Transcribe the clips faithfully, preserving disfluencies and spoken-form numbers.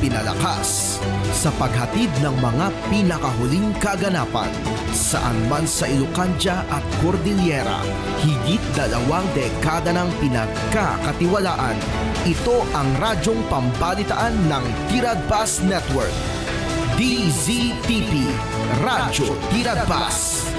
pinalakas sa paghatid ng mga pinakahuling kaganapan saan man sa Ilocandia at Cordillera. Higit dalawang dekada ng pinagkakatiwalaan. Ito ang radyong pambalitaan ng Tiradpas Network. D Z T P, Radyo Tiradpas.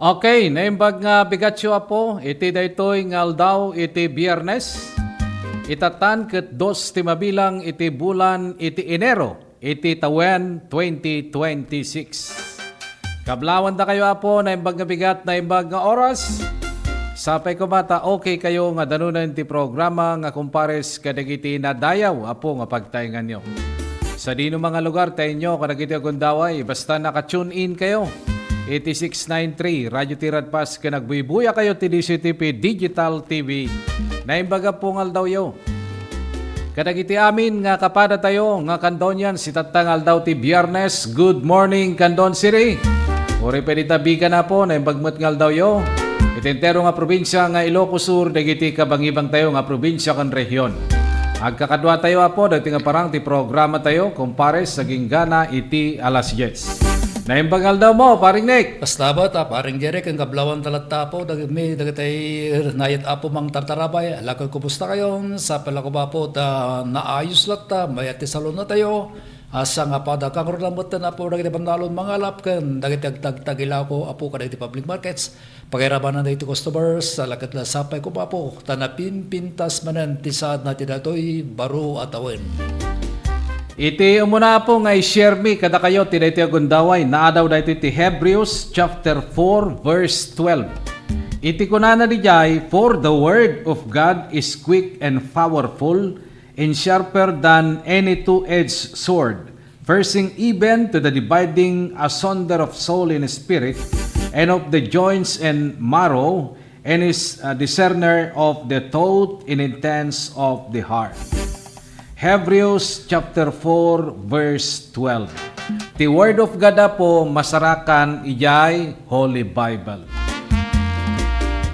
Okay, naimbag nga bigatyo, Apo, iti daytoy nga aldaw iti Biyernes, itatan ket dos ti mabilang iti bulan iti Enero iti tawen twenty twenty-six. Kablawandakayo, Apo, naimbag nga bigat, naimbag nga oras. Sapay koma ta okay kayo nga danunen ti programa nga kumpares kadagiti nadayaw, Apo, nga pagtaenganyo. Sadino nga lugar ta inyo kadagiti agundaway, basta naka-tune in kayo iti six nine three Radyo Tiradpas ken agbuybuya kayo ti D Z T P Digital T V. Naimbag, Apo, nga aldawyo. Kadagiti amin nga kapadatayo nga Candonians, itatta nga aldaw ti Biyernes, good morning, Candon City. Uray pay dita Vigan, Apo, naimbag met nga aldawyo. Iti entero nga probinsya nga Ilocos Sur, dagiti kabangibangtayo nga probinsya ken rehiyon. Agkakaduatayo, Apo, dagiti nga parang ti programatayo, kumpares, agingga iti alas dies. Naimbag nga aldawmo, Paring Nick. Kasta met, a, Paring Jerry, ken kablawanta latta, Apo, dagiti, dagiti nayat, Apo, mangtartarabay. Ala ket, kumustakayon? Sapay la koma, Apo, ta naayos latta, mayat ti salunatayo. A, sangapda, kangrudan metten, Apo, dagiti bannalon mangalap ken dagiti agtagtagilako, Apo, kadagiti public markets. Pakairabanan dagiti customers, ala ket la sapay koma, Apo, ta napimpintas manen ti saadna ti daytoy baro a tawen. Iti umuna, Apo, nga i-share mi kadakayo ti daytoy a gundaway, naadaw daytoy ti Hebrews chapter four, verse twelve. Iti kunana didiay, "For the word of God is quick and powerful, and sharper than any two-edged sword, piercing even to the dividing asunder of soul and spirit, and of the joints and marrow, and is a discerner of the thought and intents of the heart." Hebrews chapter four, verse twelve. Ti Word of God, Apo, masarakan idiay Holy Bible.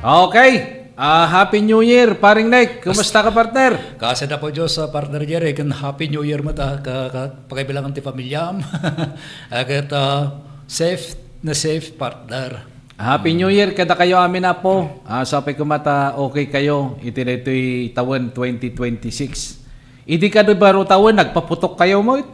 Okay. Ah, Happy New Year, Paring Nick. Kumusta ka, partner? Kaasi da po Diyos, ah, partner Jerry, ken Happy New Year met, ah, ka, ka, pakaibilangan ti familiam. Aket, ah, safe na safe, partner. Happy New Year kadakayo amin, Apo. Ah, sapay koma ta okay kayo iti daytoy tawen twenty twenty-six. Idi kadi baro tawen, nagpaputok kayo met.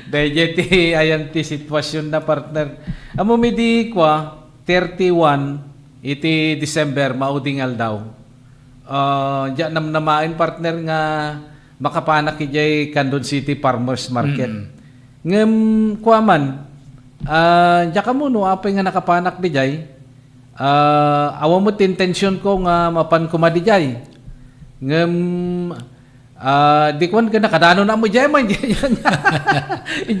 Dayjay ti ayan ti sitwasyon na, partner. Ammom idi kua, thirty-one iti December, maudi nga aldaw. Ah, diak namnamaen, partner, nga makapanak idiay Candon City Farmers Market. Mm. Ngem kua man, ah, diak ammo no apay nga nakapanak didiay. Ah, awan met ti intention ko nga mapan koma didiay. Ngem, ah, di kuan ken nakadanon ammo diay man, diay, diay,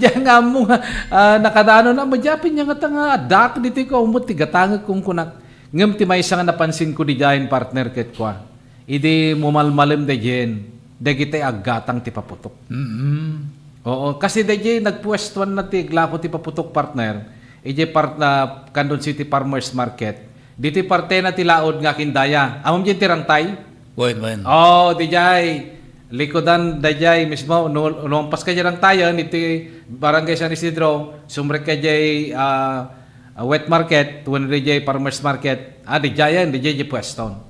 diay nga ammo nga, ah, nakadanon ammo diay, apay nga ngata nga addaak ditoy ko, awan met ti gatangek kunkunak. Ngem ti maysa nga napansin ko didiay, partner, ket kua, idi mumalmalem daydiay, dagiti aggatang ti paputok. Mm-mm. Oo, kasi daydiay nagpuestuanna ti aglako ti paputok, partner. Idiay part na Candon City Farmers Market. Ditoy partena ti laod nga akin daya. Ammom diay ti rangtay? Wen, wen. Oh, didiay. Likudan daydiay mismo. No, lumampas ka diay rangtayen, iti Barangay San Isidro, sumrek ka diay, ah, ah, wet market, wen diay farmers market. Ah, didiayen, didiay diay pueston.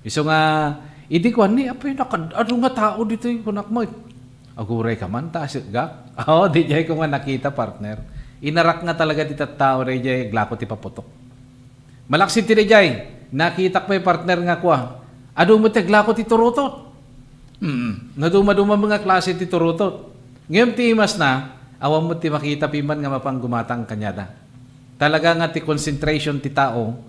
Isu nga, idi kuan ni, apay, nakad-, adu nga tao ditoy, kunak met. Aguray ka man, ta, asit gak. Oh, didiay ko nga nakita, partner. Inarak nga talaga ti tattao, didiay, aglako ti paputok. Malaksid ti didiay, nakitak pay, partner, nga kua, adu met ti aglako ti turutot. Mm. Naduma-duma nga klase ti turutot. Ngem ti imas na, awan met ti makita piman nga mapan gumatang kaniada. Talaga nga ti concentration ti tao,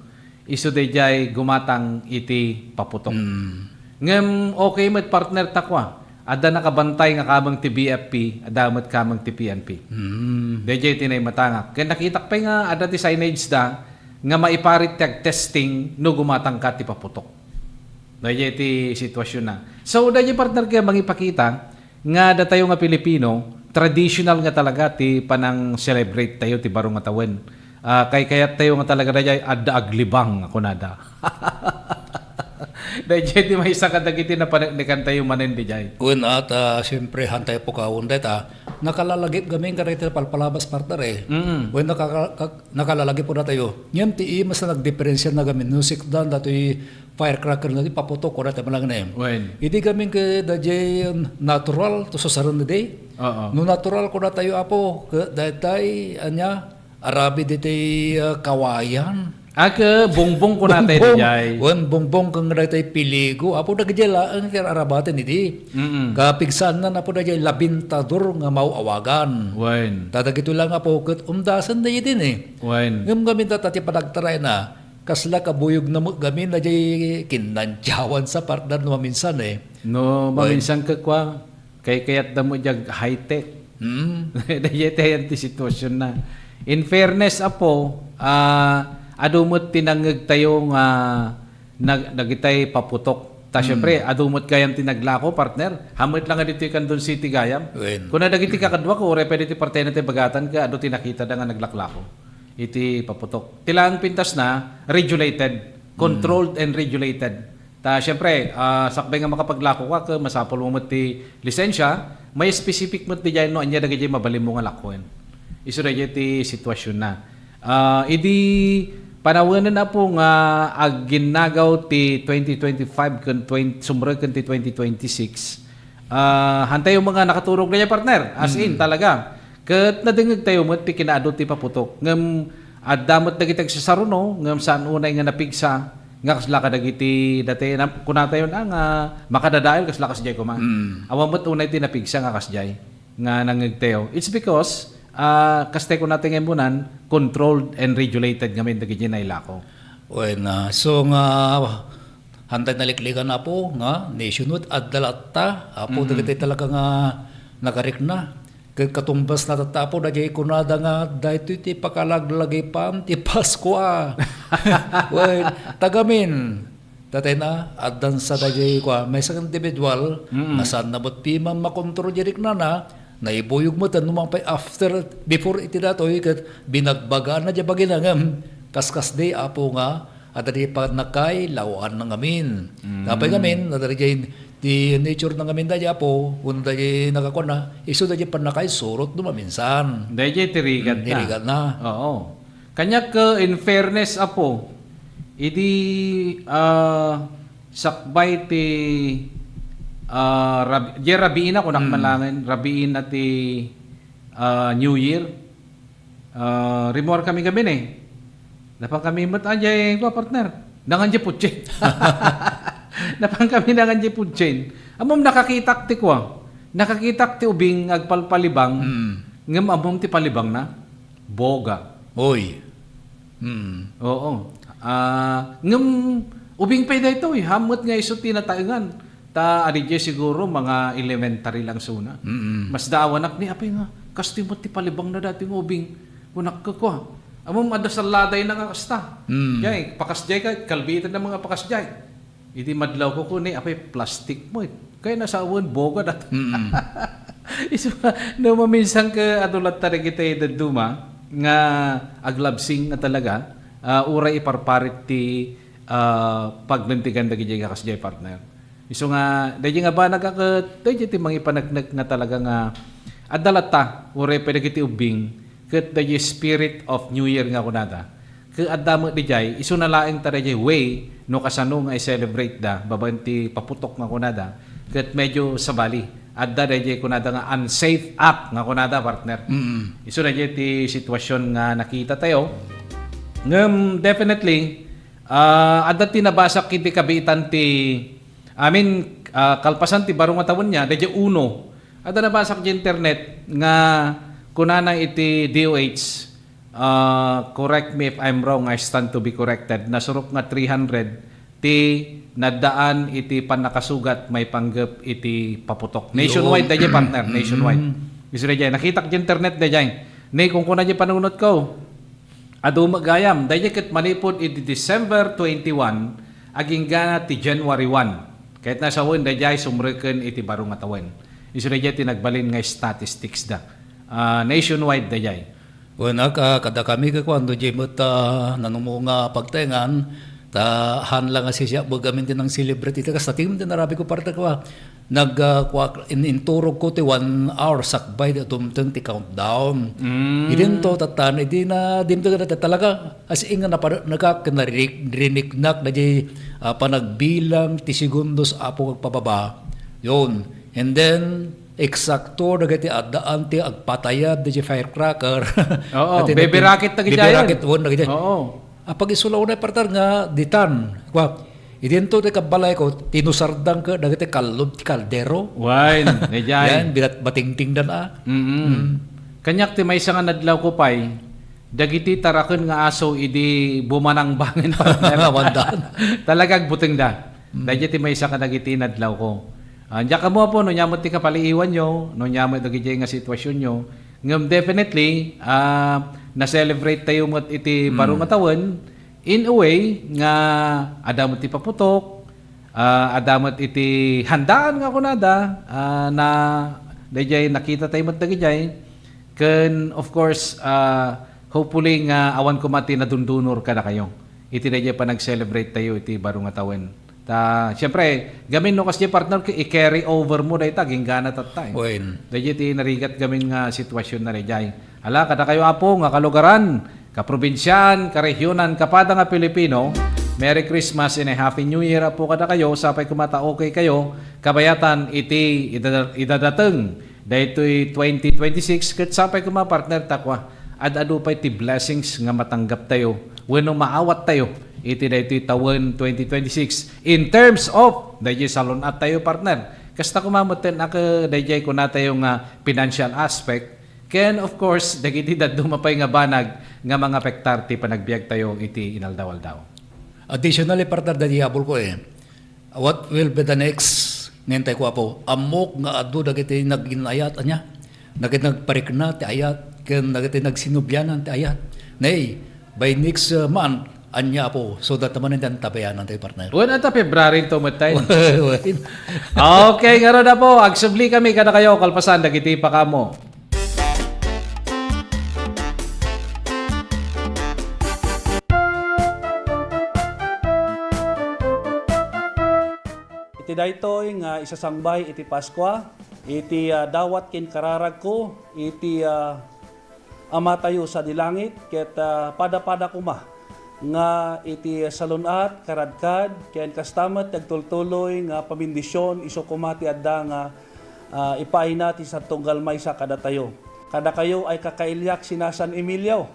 isu didiay gumatang iti paputok. Mm. Ngem okay met, partner, ta kua, adda nakabantay nga kameng ti B F P, adda met kameng ti P N P. Mm. Didiay ti naimatangak. Ken nakitak pay nga adda ti signage da nga maiparit ti agtesting no gumatangka ti paputok. Dayjay ti sitwasyon na. So, dayjay, partner, kaya mangipakita nga datayo nga Pilipino, traditional nga talaga ti panang-celebrate tayo ti baro nga tawen. Ah, kay kayat tayo nga talaga dayjay adda aglibang, kunada. Dayjay ti maysa kadagiti napaneknekan tayo manen dayjay. Wen, at, ah, siyempre, han tayo pukawen dayta. Nakalalagip gamin kadagiti palpalabas, partner, eh. Mm. Wen, nakaka-, kak-, nakalalagip po na tayo. Ngem ti imas na nagdiferensya na gamin, no, sikdan datoy firecracker na ti paputok, kuna tayo malangnem. Wen. Idi gamin ket dayjay natural, to sasaren na di. Oo. No natural, kuna tayo, apo, ket daytay, ania, arabi ditoy, ah, kawayan. Ah, ke bongbong kuna tayo Bongbong. Dayjay. Wen, bongbong ken daytay piligo. Apo, dagiti laeng ti arabaten idi. Mm-mm. Kapigsaanna, apo, dayjay labintador nga maw-awagan. Wen. Ta dagitoy lang, apo, ket umdasen dayjay din, eh. Wen. Ngem gamin dayta ti panagtarayna, kasla kabuyogna met gamin dayjay kinantiawan sa partner no maminsan, eh. No, wen. Maminsan ket kua, kaykayatda met diay high-tech. Mm. Dayjay ti ayan ti sitwasyon na. In fairness, apo, ah, adu met ti nangngeg tayo nga nag-, dagitay paputok. Ta, mm, siyempre, adu met gayam ti naglako, partner. Hammet lang nga ditoy Candon City gayam. Wen. Kuna dagiti kakaduak, uray pay ditoy partena ti bagatan, ket adu ti nakitada nga naglaklako iti paputok. Ti laeng pintasna, regulated. Controlled and regulated. Ta, siyempre, ah, sakbay nga makapaglako ka, ket masapul mo met ti lisensya, may specific met dayjay no ania dagiti mabalinmo nga lakoen. Isu dayjay ti sitwasyon na. Ah, idi panawenen, apo, nga aginnagaw ti twenty twenty-five ken twen-, sumrek ken ti twenty twenty-six, ah, hantayo nga nakaturog dayjay, partner. As in, mm, talaga. Ket nadengngeg tayo met ti kinaadu ti paputok. Ngem adda met dagiti agsasaruno, ngem saan unay nga napigsa, nga kasla kadagiti dati na, kuna tayo na nga makadadael, kasla kasdiay koma. Mm. Awan met unay ti napigsa nga kasdiay nga nangngeg tayo. It's because, ah, kastay kuna tayo nga immunan, controlled and regulated ngamin dagiti nailako. Wen, ah, so nga, hantay naliklikan, apo, nga nationwide, adda latta, apo, mm, dagiti talaga nga nagarikna. Ket katumbasna tatta, apo, dayjay kunada nga daytoy ti pakalaglagipan ti Paskua. Wen, ta gamin, datay na, addan sa dayjay kua, maysa nga individual, mm, nga saanna met piman makontrol diay riknana, naibuyog met no mangpay after, before iti datoy, ket binagbagaanna diay bagina ngem, kaskasdi, apo, nga adda diay pannakailawanna ngamin. Mm. Apay ngamin, adda diay ti nature na ngamin dayjay, apo, wenno dayjay nakakuana, isu dayjay pannakaisurot no maminsan. Dayjay ti rigatna. Mm, ti rigatna. Oo. Kaniak, eh, in fairness, apo, idi, ah, sakbay ti, ah, rabi-, diay rabiina, kunak, mm, man laengen, rabiina ti, ah, New Year. Ah, rimmuar kami gamin, eh. Napan kami met, ah, diay, kua, partner. Nangan diay putsin. Napan kami nangan diay putsin. Ammom, nakakitak ti kua. Nakakitak ti ubing agpalpalibang. Mm. Ngem ammom ti palibangna? Boga. Oy. Mm. Oo. Ah, ngem ubing pay daytoy, hammet nga isu ti nataengan. Ta adi diay siguro mga elementary lang suna. Mm. Masdaawanak ni apay nga, "Kastoy met ti palibangna dati nga ubing." Kunak, "Kua, ammom adda salladayna nga kasta." Mm. Diay, pakasdiay ka, kalbiitanna nga pakasdiay. Idi madlawko, kunak, "Apay, plastik met." Kaya nasawen, boga dat. Mm. Isu nga, no maminsan ket adu latta dagiti dadduma nga aglabsing nga talaga, ah, uray iparparit ti, ah, paglentigan dagiti kasdiay, partner. Isu nga, daydi nga banag a ket, daydi ti mangipaneknek nga talaga nga adda latta, uray pay dagiti ubbing, ket daydi spirit of New Year nga kunada. Ket adda met daydi, isuna laeng ta daydi way no kasano nga i-celebrate da, babaen ti paputok nga kunada, ket medyo sabali, adda daydi kunada nga unsafe act nga kunada, partner. Mm. Isu daydi ti sitwasyon nga nakita tayo. Ngem, definitely, ah, adda ti nabasak iti kabiitan ti Amin, ah, kalpasan ti baro nga tawen nia, daydi uno. Adda nabasak di internet nga kunana iti D O H, ah, correct me if I'm wrong, I stand to be corrected. Nasurok nga three hundred ti naddaan iti pannakasugat maipanggep iti paputok. Nationwide, daydi, partner, nationwide. Mm. Isu daydi, nakitak di internet daydi. Ni, kunkuna di panunotko. Adu met gayam, daydi ket manipud iti December twenty-one, Aginggana ti January one, ket nasawen daydiay sumreken iti baro nga tawen. Isu daydiay ti nagbalin nga statistics da. Ah, nationwide daydiay. Wen, ak-, ah, kadakami, kuan, no, jay met, ah, nanumo nga pagtaengan, ta haan la nga sisiak, bagamin ti nang-celebrate iti kasta, ti, ti narabiko, partner, kua, nag, ah, kua-, in-, inturogko ti one hour sakbay ti dumteng ti countdown. Mm. Idinto, tattan, idi na, dimteng na talaga, as in nga napaneknekak, naririk-, riniknak, dayjay, ah, panagbilang ti segundos, Apo, agpababa. Yun. And then, eksakto dagiti addaan ti agpatayab dagiti firecracker. Oo, ket iti beberakit dagiti ayan. Beberakit, wen, dagiti. Oo. Apag-isulaw na, partner, nga ditan. Kua, idinto ti kabbalayko, tinusardan ket dagiti kallub ti kaldero. Wine, daydiay. Yan, binat-, batingtingdan, ah. Mm-mm. Mm. Kaniak ti maysa nga nadlawko pay, dagiti taraken nga aso idi bumanangbangin, partner. Awandan. Talaga agbutengda. Mm. Daydiay ti maysa kadagiti nadlawko. Ah, diak ammo, Apo, no ania met ti kapaliiwanyo, no ania met dagiti nga sitwasionyo. Ngem definitely, ah, na-celebrate tayo met iti baro nga tawen in a way nga adda met ti paputok, ah, adda met iti handaan nga kunada, ah, na daydiay nakita tayo met dagidiay. Ken, of course, ah, hopefully nga awan koma ti nadundunor kadakayo iti daydiay panag-celebrate tayo iti baro nga tawen. Ta, siyempre, gamin no kasdiay, partner, i-carry over mo dayta, aginggana tatta, eh. Wen. Daydiay ti narigat gamin nga sitwasyon na daydiay. Ala, kadakayo, Apo, nga kalugaran, kaprobinsiaan, karegionan, kapada nga Pilipino, Merry Christmas and a Happy New Year, Apo, kadakayo. Sapay koma ta okay kayo, kabayatan iti idada-, idadateng daytoy twenty twenty-six, ket sapay koma, partner, ta kua, ad-adu pay ti blessings nga matanggap tayo wenno maawat tayo iti daytoy tawen twenty twenty-six in terms of dayjay salun-at tayo, partner. Kasta koma metten a, dayjay kuna tayo nga financial aspect, ken, of course, dagiti dadduma pay nga banag nga mangapektar ti panagbiag tayo iti inaldaw-aldaw. Additionally, partner, dayjay habol ko, eh. What will be the next? Ngem tay ko, Apo, ammok nga adu dagiti nagin-ayat, ania? Dagiti nagparikna ti ayat, ken dagiti nagsinublianan ti ayat. Nay, by next, uh, month, ania, Apo, so that manen ti antabayanan tayo, partner. Wen, ata February to met tayo. Wen. Okay, ngarud, Apo, agsubli kami kadakayo, kalpasan dagiti pakaammo. Iti daytoy nga isasangbay iti Paskua, iti, ah, dawat ken kararagko, iti, ah, Amatayo sadi langit, ket, ah, pada-pada koma nga iti salun-at, karadkad, ken kasta met ti agtultuloy nga pamindision isu koma ti adda nga, ah, ipaayna ti sa tunggal maysa kadatayo. Kadakayo ay kakailiak sina San Emilio,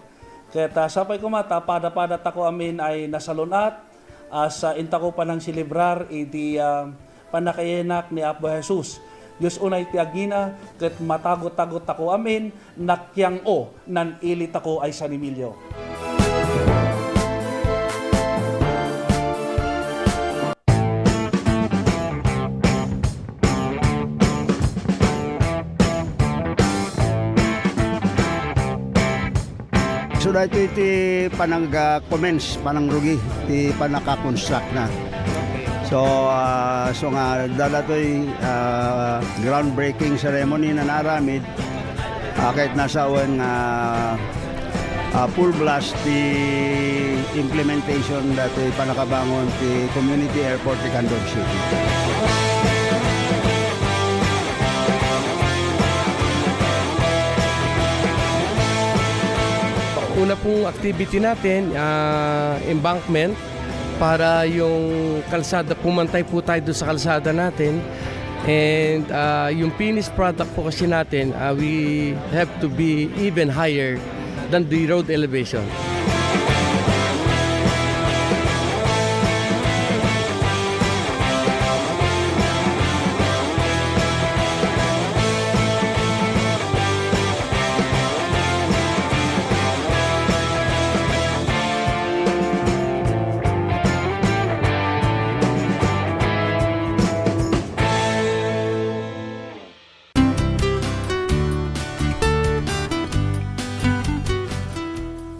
ket, ah, sapay koma ta pada-pada tako amin ay nasalun-at, a sa intako panangselebrar iti, ah, pannakaiyanak ni Apo Jesus. Dios unay ti agina, ket matagot-tagot tako amin, nakiang-o, nan-ili tako ay San Emilio. So, daytoy ti panang, ah, commence, panangrugi ti pannaka-construct na. So, ah, so nga, daytoy, ah, groundbreaking ceremony nga naaramid, ah, ket nasawen nga, ah, full blast ti implementation daytoy pannakabangon ti community airport ti Candon City. Una pong activity natin, ah, embankment para yung kalsada, pumantay po tayo doon sa kalsada natin. And, ah, yung finished product po kasi natin, ah, we have to be even higher than the road elevation.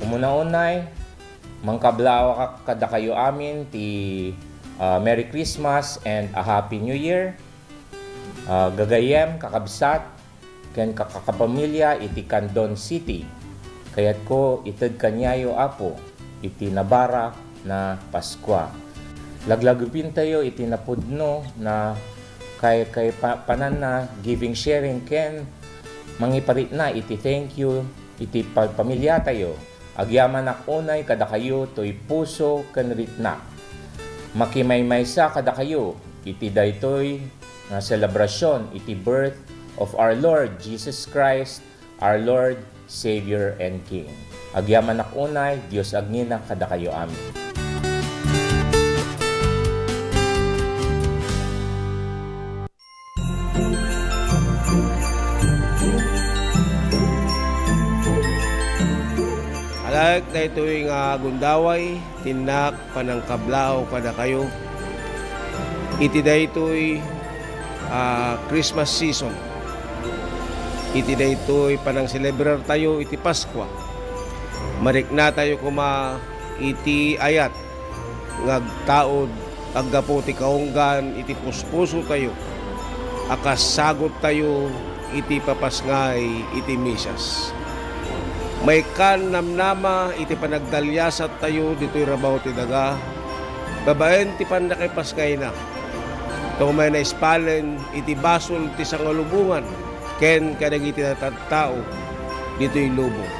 Umuna-unay, mangkablawak kadakayo amin ti Ah, Merry Christmas and a Happy New Year. Ah, gagayyem, kakabsat, ken kakapamilya iti Candon City. Kayatko ited kaniayo, Apo, iti nabarak na Paskua. Laglagipentayo iti napudno na kay, kay pa-, pananna, giving, sharing, ken mangiparitna iti thank you iti pa-, pamilyatayo. Agyamanak unay kadakayo toy puso ken ritnak. Makimaymaysa kadakayo iti daytoy nga selebrasion iti birth of our Lord Jesus Christ, our Lord, Savior, and King. Agyamanak unay, Dios agnina kadakayo amin. Alaek daytoy nga gundaway, tinnak panangkablaaw kadakayo iti daytoy, ah, Christmas season, iti daytoy panangselebrar tayo iti Paskua. Marikna tayo koma iti ayat nga agtaud, aggapu ti kaunggan iti puspusotayo a kas sagottayo iti papasngay iti misas. Maikkan namnama iti panagdaliasattayo ditoy rabaw ti daga, babaen ti pannakipasngayna, ta umay naispalen iti basol ti sangalubongan ken kadagiti natattao ditoy lubong.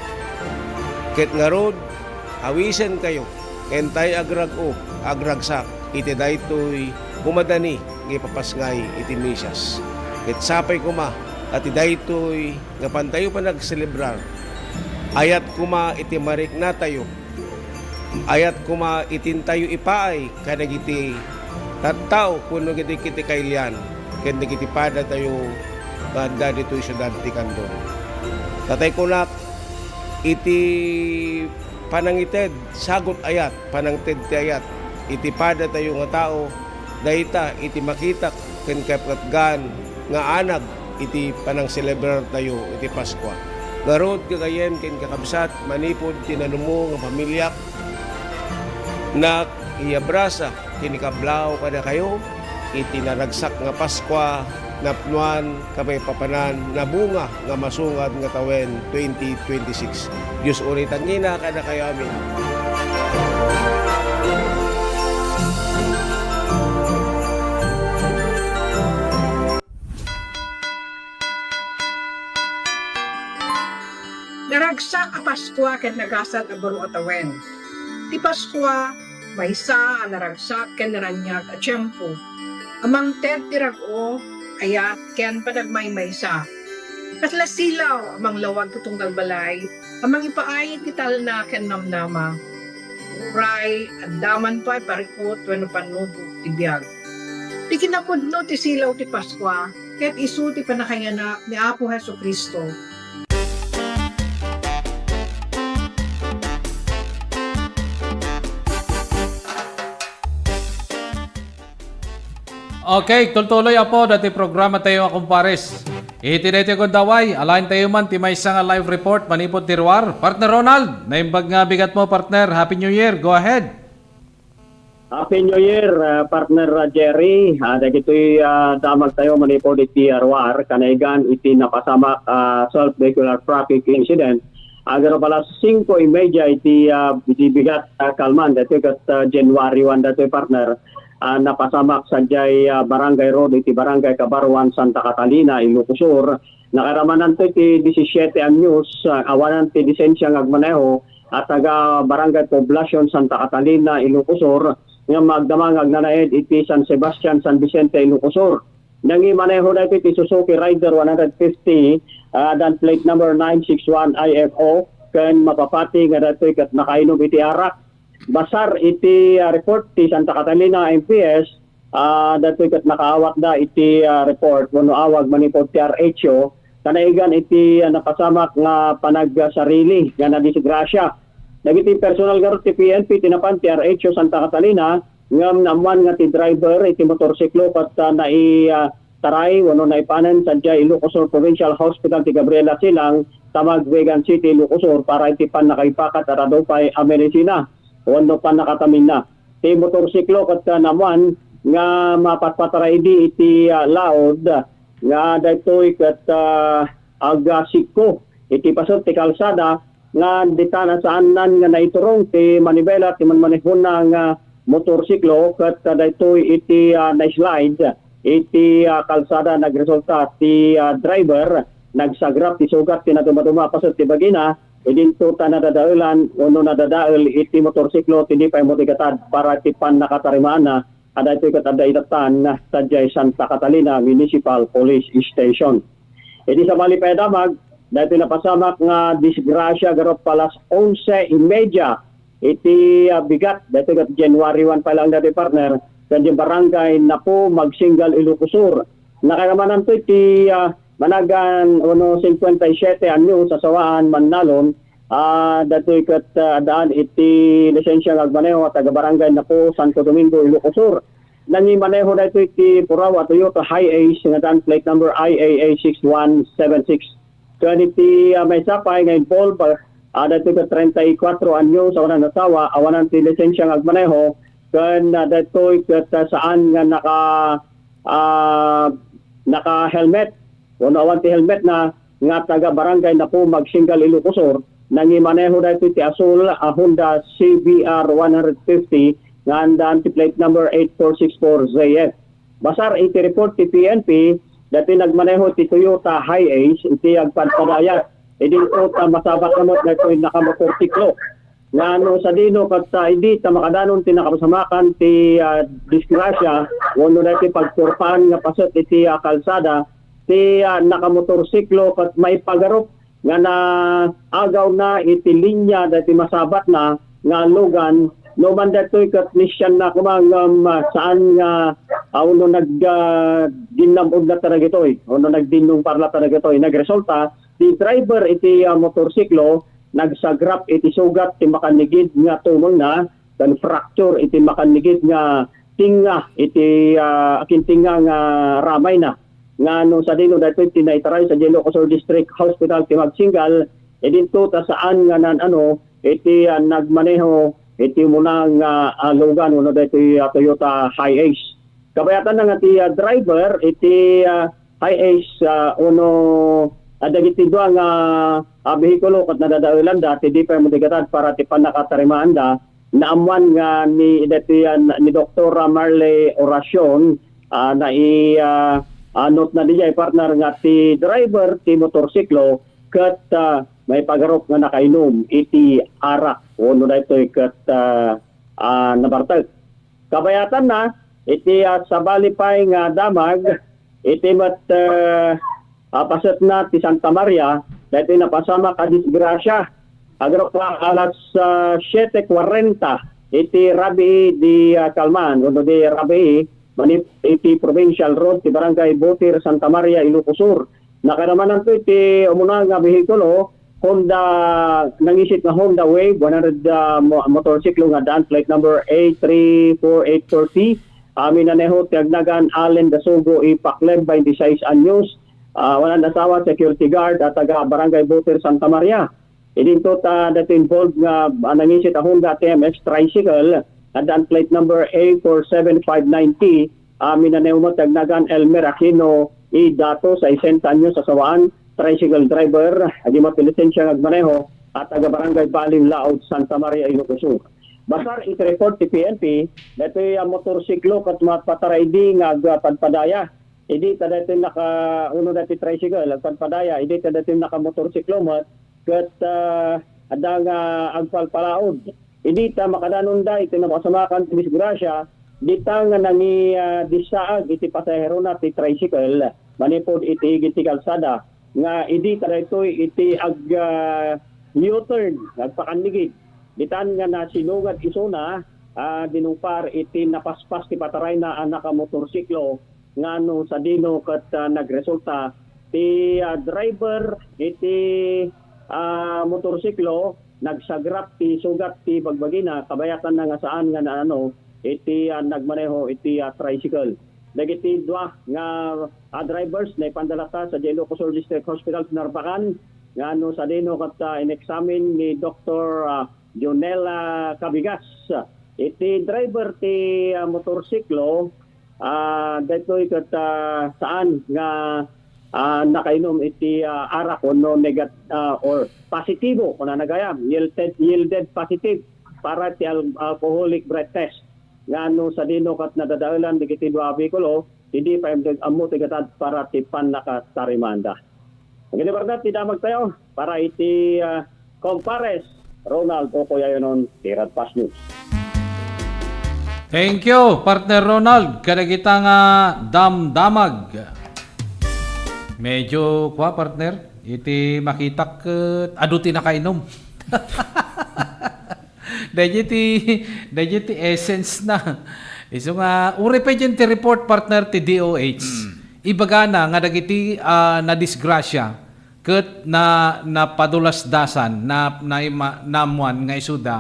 Ket ngarud, awisenkayo, ken tay agrag-o, agragsak iti daytoy kumadani nga ipapasngay iti misas. Ket sapay koma a ti daytoy nga pantayo panagselebrar, ayat koma iti mariknatayo, ayat koma iti intayo ipaay kadagiti tattao wenno kadagiti kailian ken dagiti padatayo nga adda ditoy siudad ti Candon. Tatay kunak, iti panangited sagut ayat, panangted ti ayat iti padatayo nga tao, dayta iti makitak ken kapatgan nga anag iti panangselebrartayo iti Paskua. Ngarud, gagayyem ken kakabsat, manipud ti nanumo nga pamiliak, nak iyabrasa ken ikablaaw kadakayo iti naragsak nga Paskua, napnoan, kapaypapanan, nabunga nga masungad nga tawen twenty twenty-six. Dios unay ti agnina kadakayo amin. Naragsak a Paskua ken nagasat a baro a tawen. Ti Paskua, maysa a naragsak ken naraniag a tiempo a mangted ti rag-o, ayat, ken panagmaymaysa. Kasla silaw a manglawag ti tunggal balay a mangipaay ti talna ken namnama. Uray adda man pay parikut wenno pannubog ti biag. Ti kinapudno ti silaw ti Paskua ket isu ti pannakayanak ni Apo Jesu-Cristo. Okay, tultuloy, Apo, dati programa tayo nga kumpares. Iti daytoy gundaway, alaen tayo man ti maysa nga live report manipud ti ruar. Partner Ronald, naimbag nga bigat mo, partner. Happy New Year. Go ahead. Happy New Year, ah, partner, ah, Jerry. Ah, dagitoy, ah, damag tayo manipud iti, ah, ruar, kanaigan iti napasamak, ah, self vehicular traffic incident. Agar pala singko y media iti, ah, iti bigat, ah, kalman, dati ket, ah, January one dati, partner. Ah, napasamak sadiay, ah, Barangay Road iti Barangay Cabarruan, Santa Catalina, Ilocos Sur. Nakaramananto iti disisiete anyos, ah, awanan ti lisensia nga agmaneho, a taga Barangay Poblacion, Santa Catalina, Ilocos Sur, nga magdamag nga agnanaed iti San Sebastian, San Vicente, Ilocos Sur. Nangimaneho daytoy ti Suzuki Rider one hundred fifty, ah, dan plate number nine six one I F O, ken mapapati nga daytoy ket nakainom iti arak. Basar iti, ah, report ti Santa Catalina M P S, ah, daytoy ket nakaawatda iti, ah, report wenno awag manipud ti R H O, kanaigan iti, ah, napasamak nga panagsarili nga nadisgrasya. Dagiti personal garud ti P N P ti napan ti R H O Santa Catalina, ngem naammuan nga ti driver iti motorsiklo ket, ah, nai-, ah, taray wenno naipanen sadiay Ilocos Sur Provincial Hospital ti Gabriela Silang, Tamag, Vigan City, Ilocos Sur, para iti pannakaipakat a dadduma pay a medisina wenno pannakataminna. ti motorsiklo ket, ah, naammuan nga mapatpataraidi iti, ah, laod nga daytoy ket, ah, agasikko iti paset ti kalsada nga dita nasaannan nga naiturong ti manibela ti manmanehona nga motorsiklo ket, ah, daytoy iti, ah, na-slide iti, ah, kalsada. Nagresulta ti, ah, driver nagsagrap ti sugat ti nadumaduma a paset ti bagina, idinto ta nadadaelan wenno nadadael iti motorsiklo ti di pay matigatad para iti pannakatarimaanna a daytoy ket adda itattan sadiay Santa Catalina Municipal Police Station. Iti sabali pay a damag, daytoy napasamak nga disgrasya garup alas onse y media iti, ah, bigat, daytoy ket January one pa lang daytoy, partner, ken di barangay Napo, Magsingal, Ilocos Sur. Nakaramananto iti, ah, managan uno cincuenta y siete anyos a sawaan mannalon, ah, daytoy ket, ah, addaan iti lisensia nga agmaneho a taga barangay Napo, Santo Domingo, Ilocos Sur. Nangimaneho daytoy ti puraw a Toyota Hiace nga addaan plate number I A A six one seven six. Ken iti, ah, maysa pay nga involved, ah, daytoy ket treinta y cuatro anyos a awanan asawa, awanan ti lisensia nga agmaneho, ken, ah, daytoy ket, ah, saan nga naka, ah, naka-helmet, wenno awan ti helmet na, nga taga Barangay Napo, Magsingal, Ilocos Sur. Nangimaneho daytoy ti asul a Honda C B R one hundred fifty nga addaan ti plate number eight four six four Z F. Basar iti report ti P N P, daytoy nagmaneho ti Toyota Hiace iti agpadpadaya. Idinto ta masabat na met daytoy nakamotorsiklo. Nga no sadino ket, ah, idi ta makadanon ti nakapasamakan ti, ah, disgrasya, wenno daytoy pagturpaan nga paset iti, ah, kalsada, ti, ah, nakamotorsiklo ket maipagarup nga naagawna iti linya daytoy masabatna nga lugan, no man daytoy ket nisianna koma ngem, ah, saan nga, ah, wenno nag, ah, ginnam-od latta dagitoy, wenno nagdinnungpar latta dagitoy. Nagresulta, ti driver iti, ah, motorsiklo nagsagrap iti sugat ti makannigid nga tumengna ken fracture iti makannigid nga tengnga iti, ah, akintengnga nga ramayna. Nga no sadino daytoy ti naitaray sadiay Ilocos Sur District Hospital ti Magsingal, idinto ta saan nga naan-ano iti, ah, nagmaneho iti umuna nga, ah, lugan wenno daytoy, ah, Toyota Hiace. Kabayatanna nga ti, ah, driver iti, ah, Hiace, ah, wenno, ah, dagiti dua nga, ah, behikulo ket nadadaelanda ti di pay matigatad para ti pannakatarimaanda. Naammuan nga ni, daytoy, ah, ni Doktor Marley Oracion, ah, nai-, ah, ah, note na diay, partner, nga ti driver ti motorsiklo ket, ah, maipagarup nga nakainum iti arak wenno daytoy ket, ah, ah, nabartek. Kabayatanna, iti, ah, sabali pay nga damag, iti met, eh, ah, pasetna ti Santa Maria, daytoy napasamak a disgrasya. Agarup alas, ah, siete cuarenta iti rabii di, ah, Kalman, wenno di rabii, manipud iti Provincial Road ti Barangay Butir, Santa Maria, Ilocos Sur. Nakaramananto iti umuna nga behikulo, Honda, nangisit nga Honda Wave one hundred, ah, mo-, motorsiklo nga addaan plate number A three four eight four T. Ah, minaneho ti agnagan Allen Dasugo Ipakleb, twenty-six anyos, ah, awanan asawa, security guard, a taga Barangay Butir, Santa Maria. Idinto ta daytoy involved nga, ah, nangisit a Honda T M X tricycle, addaan plate number A four seven five nine T, ah, minaneho met ti agnagan Elmer Aquino I Dato, sesenta anyos a sawaan, tricycle driver, adi met ti lisensia nga agmaneho, a taga Barangay Baliw Laod, Santa Maria, Ilocos Sur. Basar iti report ti P N P, daytoy a motorsiklo ket mapataraidi nga agpadpadaya. Idi ta daytoy naka-, uno daytoy tricycle, agpadpadaya, idi ta daytoy nakamotorsiklo met, ket, ah, adda nga agpalpalaod. Idi ta makadanonda iti napasamakan ti disgrasya, dita nga nangi-, ah, dissaag iti pasaherona ti tricycle manipud iti igid ti kalsada, nga idi ta daytoy iti ag-, ah, U-turn, agpakannigid. Ditan nga nasinungad isuna, ah, dinungpar iti napaspas ti patarayna a nakamotorsiklo nga no sadino ket, ah, nagresulta ti, ah, driver iti, ah, motorsiklo nagsagrap ti sugat ti bagbagina, kabayatanna nga saan nga naano iti, ah, nagmaneho iti, ah, tricycle. Dagiti dua nga, ah, drivers naipanda latta sadiay Ilocos Sur District Hospital ti Narbacan nga no sadino ket, ah, ineksamin ni Doktor, ah, Jonela Cabigas. Iti driver ti, ah, motorsiklo, ah, daytoy ket, ah, saan nga, ah, nakainom iti, ah, arak wenno negat-, ah, or positibo, kunana gayam, yielded, yielded positive para ti al-, alcoholic breath test. Nga no sadino ket nadadaelan dagiti dua a behikulo, idi paimdeg ammo ti gatad para ti pannakatarimanda. Aginibardat ti damagtayo para iti, ah, Compares, Ronald Okoy Ayonon, ti Radpas News. Thank you, partner Ronald, kadagita nga damdamag. Medyo, kwa, partner, iti makitak ket adu ti nakainom. Dayjay ti, dayjay ti essence na. Isu nga, uray pay diay ti report, partner, ti D O H. Mm. Ibagana nga dagiti, ah, nadisgrasya ket na, napadulasdasan, na, naima-, naammuan nga isuda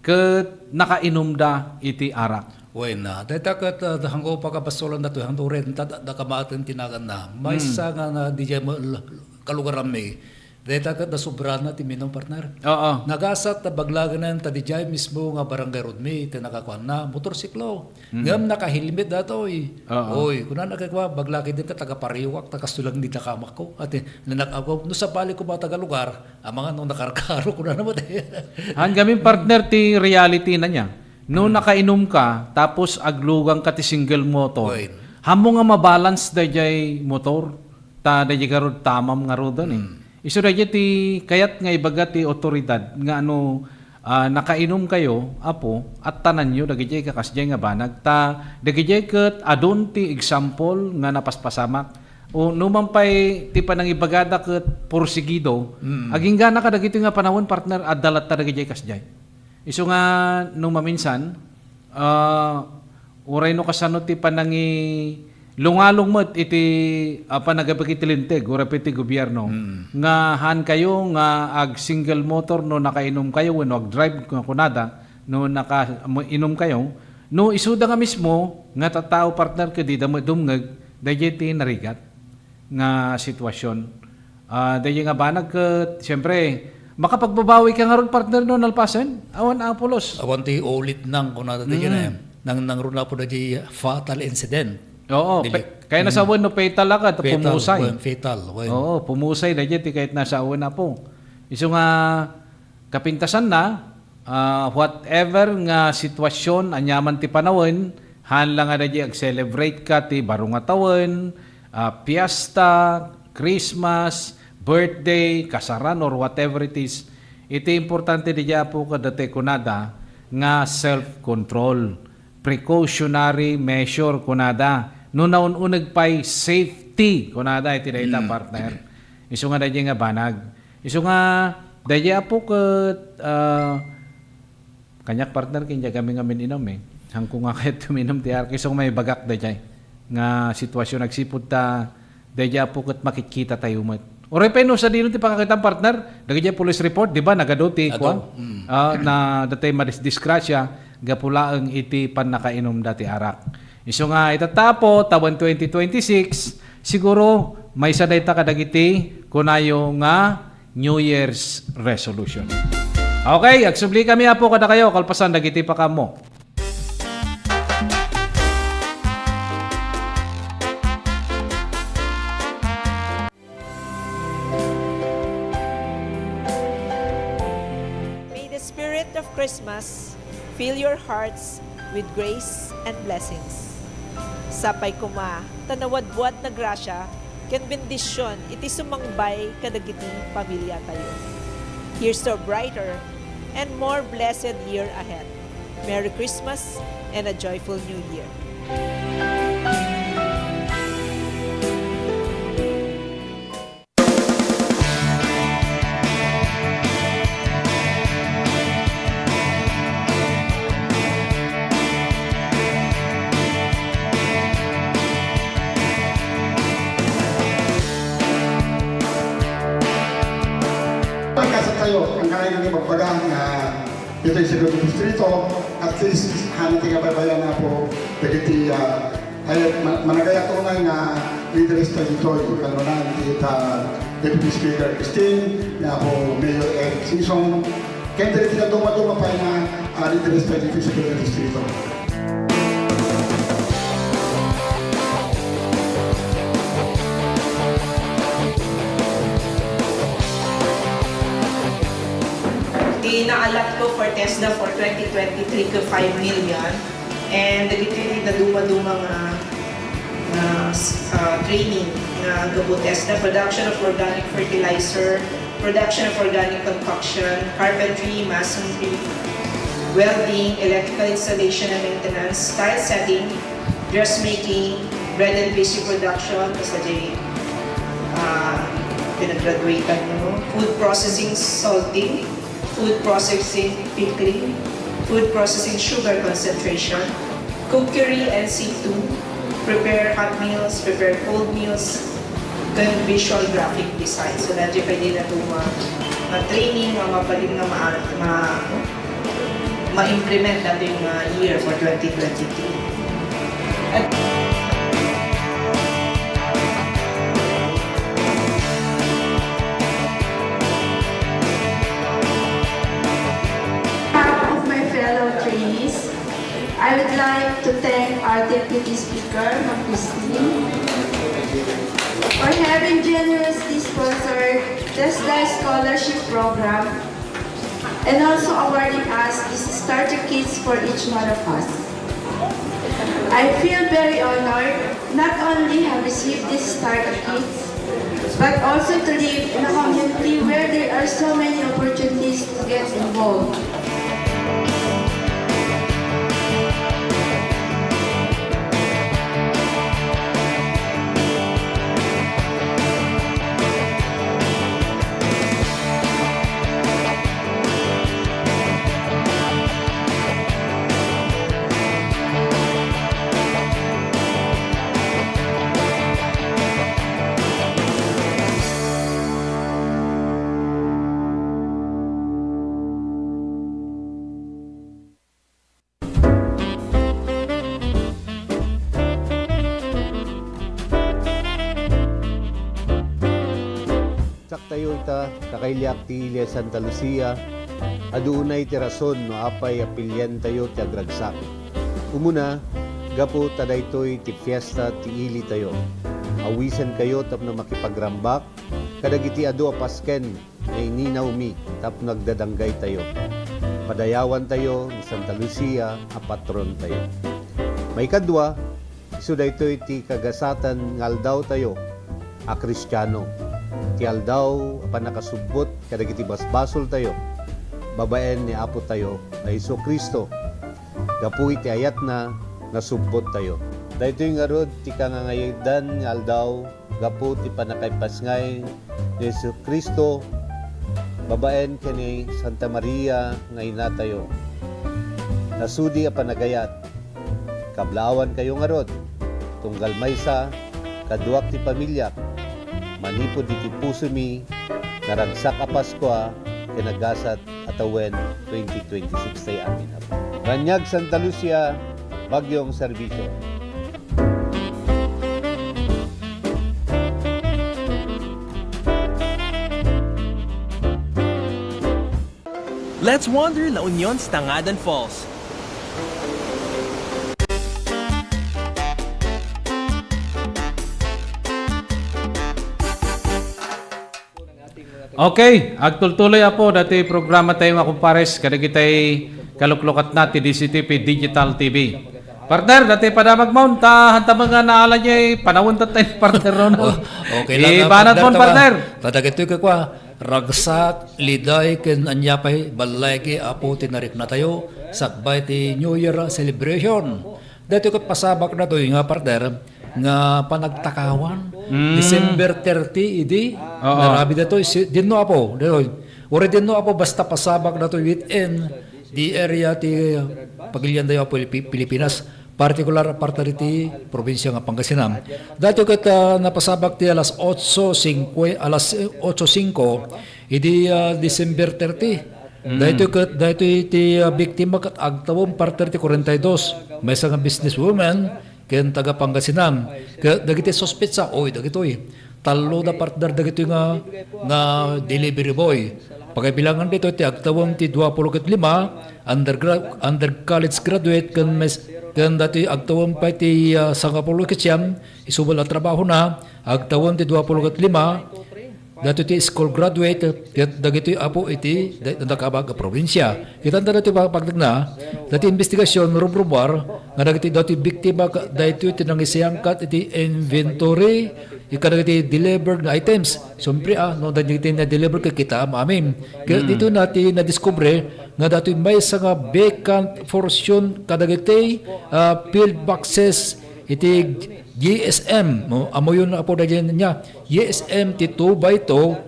ket nakainumda iti arak. Wen, ah, dayta ket, ah, haanko pakabastolan datoy, haanto ren, ta, da, da kamaten ti naganna. Maysa Mm. nga na, diay mo-, l-, kalugaranmi, dayta ket nasobrana ti minum, partner. Oo. Nagasat ta baglaganan ta diay mismo nga barangay road mi ti nakakuanna, motorsiklo. Mm. Ngem naka-helmet datoy. Oo. Oy, kunana kenkuana, baglagi dita taga-pariwak, ta kastoy lang dita kamakko. Ati, nanak-, ako, no sabali ko mga taga-lugar, amangan no nakarkaro, kunana met. Haan gamin, partner, ti reality na niya. No Mm. nakainom ka, tapos aglugang ka ti single motor, Oy. Haanmo nga mabalance dayjay motor. Ta dayjay garud tamam ngaruden, eh. Mm. Isu dayjay ti kayat nga ibaga ti awtoridad nga no, ah, nakainum kayo, Apo, attananyo dagidiay kakasdiay nga banag. Ta dagidiay ket adun ti example nga napaspasamak. O numan pay ti panangibagada ket porsigido, Mm. agingga kadagitoy nga panawen, partner, adda latta dagidiay kasdiay. Isu nga no maminsan, ah, uray no kasano ti panangi-, lungalong met iti, ah, panagabagi ti linteg, uray pay ti gobierno, Mm. nga haan kayo nga ag-single motor no nakainum kayo wenno ag-drive nga kunada no naka-, mo-, inum kayo, no isuda nga mismo nga tattao, partner, ket dida met dumngeg, daydiay ti narigat nga sitwasyon. Ah, daydiay nga banag ket, siyempre, makapagbabawi ka ngarud, partner, no nalpasen? Awan a pulos. Awan ti ulit nang kunada ti Mm. kina, nang, nang runa po daydiay fatal incident. Oo, Dili. pe-, kaya Mm. nasawen no fatal agad, Fatal, pumusay. wen, fatal, wen. Oo, pumusay daydiay ti kayat nasawen, Apo. Isu nga, kapintasanna, ah, whatever nga sitwasyon, aniaman ti panawen, haan la nga daydiay ag-celebrate ka ti baro nga tawen, ah, fiesta, Christmas, birthday, kasaran, or whatever it is. Iti importante daydiay, Apo, kadagiti kunada nga self-control, precautionary measure kunada. No naun-uneg pay, safety kunada iti dayta, Mm. partner. Isu nga daydiay nga banag. Isu nga, daydiay, Apo, ket, ah, kaniak, partner, ket diak kami nga min-inum, eh. Haanko nga kayat uminum ti arak. Isu nga maibagak daydiay nga sitwasyon agsipud ta daydiay, Apo, ket makitkita tayo met. Uray pay no sadino ti pakakitam, partner, dagiti police report, di ba, nagadu ti Adu. kuan? Mm. Ah, na datay madis-, disgrasya, gapu laeng iti pannakainumda ti arak. Isu nga itatta, Apo, tawen twenty twenty-six, siguro, maysa dayta kadagiti kunayo nga New Year's resolution. Okay, agsubli kami, Apo, kadakayo, kalpasan dagiti pakaammo. May the spirit of Christmas fill your hearts with grace and blessings. Sapay koma ta nawadwad na grasya ken bendision iti sumangbay kadagiti pamiliatayo. Here's to a brighter and more blessed year ahead. Merry Christmas and a joyful New Year. Pagkasat tayo, ang kailangan ibagbaga nga ditoy sa Cebu Distrito, at least, hano ti kabaybayan na po, dagiti, ah, ay, ma-, managayat unay nga leaders ta ditoy, kanunay ti, ah, Deputy Speaker Christine, nga po Mayor Eric Sison, kaya dagiti kaduma-duma pa nga Added respect to the Distrito. Ti naalat ko for TESDA for twenty twenty-three ko five million. And dagiti dadumaduma nga, nga, ah, training nga gapu TESDA, production of organic fertilizer, production of organic concoction, carpentry, masonry, welding, electrical installation and maintenance, tile setting, dressmaking, bread and pastry production, basta di, ah, pinag-graduate-an mo, food processing, salting, food processing, pickling, food processing, sugar concentration, cookery and situ, prepare hot meals, prepare cold meals, ken visual graphic design. So, dati pwede na ito ma-, ma-training, ma-, mabalin nga ma-, ma-, ma-implement natin nga year for twenty twenty-three. At behalf of my fellow trainees, I would like to thank our Deputy Speaker, Ma'am Christine, for having generously sponsored TESDA Scholarship Program and also awarding us these starter kits for each one of us. I feel very honored not only have received these starter kits, but also to live in a community where there are so many opportunities to get involved. Saktayo ita, kakailiak ti Ili a Santa Lucia, adu unay ti rason no apay a pilientayo ti agragsak. Umuna, gapu ta daytoy ti fiesta ti ilitayo. Awisenkayo tapno makipagrambak kadagiti adu a pasken nga ininawmi tapno agdadanggaytayo. Padayawantayo ni Santa Lucia a patrontayo. Maikadua, isu daytoy ti kagasaten nga aldawtayo a Kristiano, ti aldaw a pannakasubbot kadagiti basbasoltayo babaen ni Apotayo a Jesu-Cristo. Gapu iti ayatna, nasubbottayo. Daytoy ngarud ti kangangayadan nga aldaw gapu ti pannakaipasngay ni Jesu-Cristo babaen ken ni Santa Maria nga inatayo. Nasudi a panagayat, kablaawankayo ngarud, tunggal maysa, kaduak ti pamiliak, manipud iti pusomi, naragsak a Paskua ken nagasat a tawen twenty twenty-six tayo amin. Raniag Santa Lucia, Baguio ang serbisyo. Let's wander La Union sa Tangadan Falls. Okay, agtultuloy, Apo, dati programa tayo, mga kumpares, kadagitay kaluklukatna ti D Z T P Digital T V. Partner, dati padamag mo, ta, hanta mga naala niya, eh, panawon ta tayo, partner, no, no? Oh, okay lang, ah, ibanat partner, mo, ta ba? Partner. Ta dagitoy kakua, ragsak, liday, ken ania pay, balligi, Apo, ti nariknatayo, sakbay ti New Year celebration. Daytoy ket pasabak daytoy nga, partner, nga panagtakawan. Mm. December thirty idi, oo, narabi daytoy, si, dinno, Apo, daytoy. Uray dinno, Apo, basta pasabak daytoy within the area ti pagilian dayo, Apo, Pilipi-, Pilipinas, partikular, partner, iti probinsia nga Pangasinan. Daytoy ket, ah, napasabak ti alas otso cinque, alas otso cinco, idi, ah, December thirty. Mm. Daytoy ket, daytoy ti, ah, biktima ket agtawem, partner, ti kuarenta y dos. Maysa nga businesswoman ken taga Pangasinan. Ket dagiti suspetsa, oy, dagitoy. Tallo da, partner, dagitoy nga, nga delivery boy. Pakaibilangan dito ti agtawem ti dua puluh ket lima, undergra-, under college graduate ken mes-, ken dati agtawem pay ti, ah, sangapulo ket siam, isubel a trabahona, agtawem ti dua puluh ket lima, dati ti school graduate, ket dagiti apo iti da-, nadakabag a probinsia. Kitanta dati pa-, pagdagna, dati investigasyon, rumrumuar, nga dagiti, dati biktima ka-, daytoy ti nangisayangkat iti inventory, kadagiti delivered nga items. Siyempre, ah, no, dagiti na-deliver ket kita, maamin. Ket dito na ti nadiskubre nga datoy maysa nga vacant portion kadagiti, ah, filled boxes iti G S M, no? Ammoyon, apo, dagiti niya. G S M ti two by two,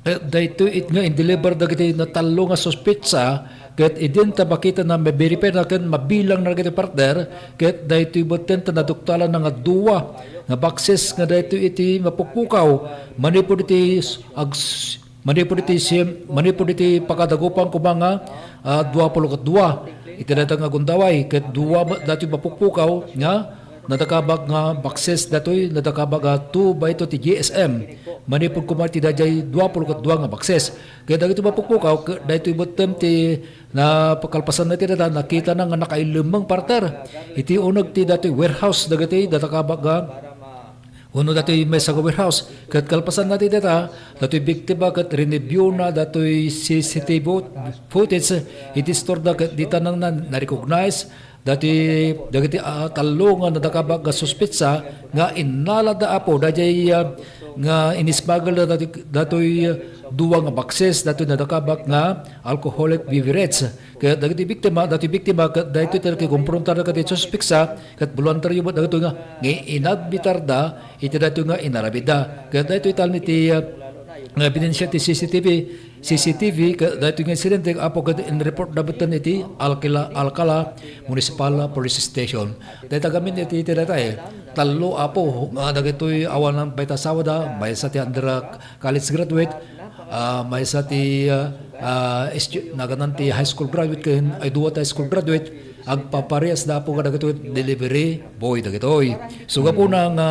ket daytoy it nga in-deliver dagiti natallo nga suspetsa, ket idin ta makita na, ma-verify na ken mabilang na dagiti partner, ket daytoy metten ta naduktalan na nga dua nga boxes nga daytoy iti mapukpukaw manipud iti s-, ags-, manipud iti siem-, manipud iti pakadagupan koma nga, ah, dua puluh ket dua. Iti dayta nga gundaway, ket dua ba-, daytoy mapukpukaw nga nadakabag nga boxes daytoy, nadakabag nga two by two ti G S M. Manipud koma iti dayjay dua puluh ket dua nga boxes. Ket dagiti mapukpukaw, ket daytoy metten ti na pakalpasan na ti data, nakita na nga nakailemmeng partner. Iti uneg ti daytoy warehouse dagiti nadakabag nga Uno datoy maysa nga warehouse. Ket kalpasan na ti data, datoy biktima ket rinibiyona datoy C C T V footage iti store da ket dita na, na, na-recognize dati dagiti, ah, tallo nga nadakabag nga suspetsa nga innalada, apo, dayjay, ah, nga in-smuggle da dati, datoy, ah, dua nga boxes datoy nadakabag nga alcoholic beverage. Ket dagiti biktima, datoy biktima, ket daytoy ti nakikonfrontar ket iti suspetsa, ket boluntaryo met dagitoy nga, nga inadmitarda iti daytoy nga inaramidda. Ket daytoy talni ti, ah, nga ebidensya ti C C T V, C C T V, ket daytoy nga insidente, apo, ket in-report da metten iti Alcala, Alcala Municipal Police Station. Dayta gamin iti, iti dayta, eh, tallo, apo, nga dagitoy awan pay ti asawada, maysa ti under, ah, college graduate, ah, maysa ti, ah, ah, estu-, naganna ti high school graduate ken, ay, dua ti high school graduate, agpaparehas da, apo, nga dagitoy delivery boy dagitoy. Isu gapuna nga,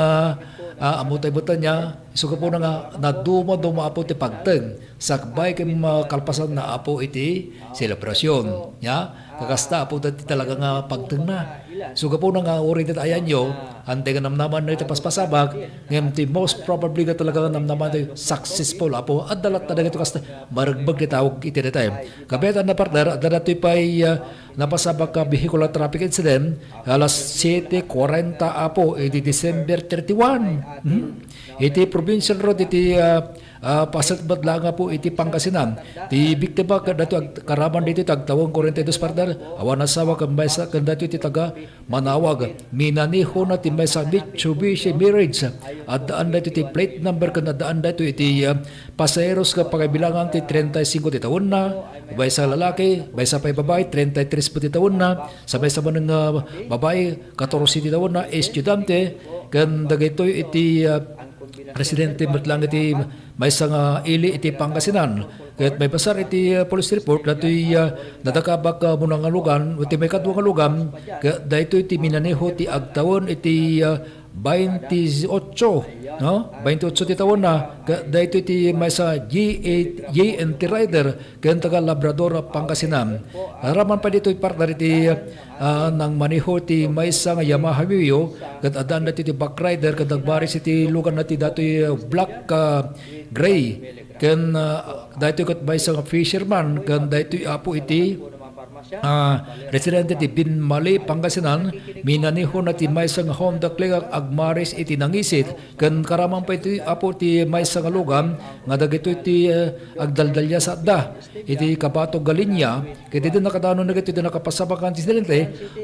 ah, ammo tay metten nia, isu gapuna nga naduma-duma, apo, ti pagteng sakbay ken, ah, kalpasan na, apo, iti selebrasyon. Nia, kakasta, apo, dati talaga nga pagtengna. Isu gapuna nga uray dayta ayanyo, antay nga namnaman na iti paspasabak, ngem ti most probably nga talaga nga namnaman tayo successful, apo. Adda latta dagitoy kasta, maregbeg ti tawag iti dayta. Kabiatan na, partner, adda datoy pay, ah, napasabak a vehicular traffic incident, alas siete cuarenta, apo, iti December thirty-one. Hmm? Iti provincial road iti, ah, ah, paset met laeng, apo, iti Pangasinan. Ti biktima ket datoy ag-, karaman ditoy ti agtawen kuarenta y dos, partner, awan asawa ken maysa ken datoy ti taga Manawag. Minanehona ti maysa Mitsubishi Mirage. Addaan daytoy ti plate number ken addaan daytoy iti, ah, pasaheros nga pagbilangan ti treinta y cinco ti tawenna, maysa lalaki, maysa pay babai, treinta y tres met ti tawenna, sa maysa manen nga babai, katorse ti tawenna, estudiante, ken dagitoy iti, ah, residente met laeng iti maysa nga ili iti Pangasinan. Ket maibasar iti, ah, police report, datoy, ah, nadakabag, ah, muna nga lugan, iti maikadua nga lugan, ket daytoy ti minaneho ti agtawen iti, ah, baintiotso, no? Baintiotso ti tawenna, ket daytoy ti maysa G eight, G N T rider, ken taga Labrador, Pangasinan. Aramman pay ditoy, partner, iti, ah, nangmaneho ti maysa nga Yamaha Mio, ket addaan daytoy ti backrider, ket nagbaris iti luganna ti datoy, ah, black, ah, gray. Ken, ah, daytoy ket maysa nga fisherman, ken daytoy, apo, iti, ah, residente ti Binmali, Pangasinan, minanehona ti maysa nga Honda Click agmaris iti nangisit, ken karaman pay ti, apo, ti maysa nga lugan nga dagitoy ti, ah, agdaldaliasatda iti kabatog nga linia, ket idi nakadanon dagitoy ti nakapasabakan ti insidente,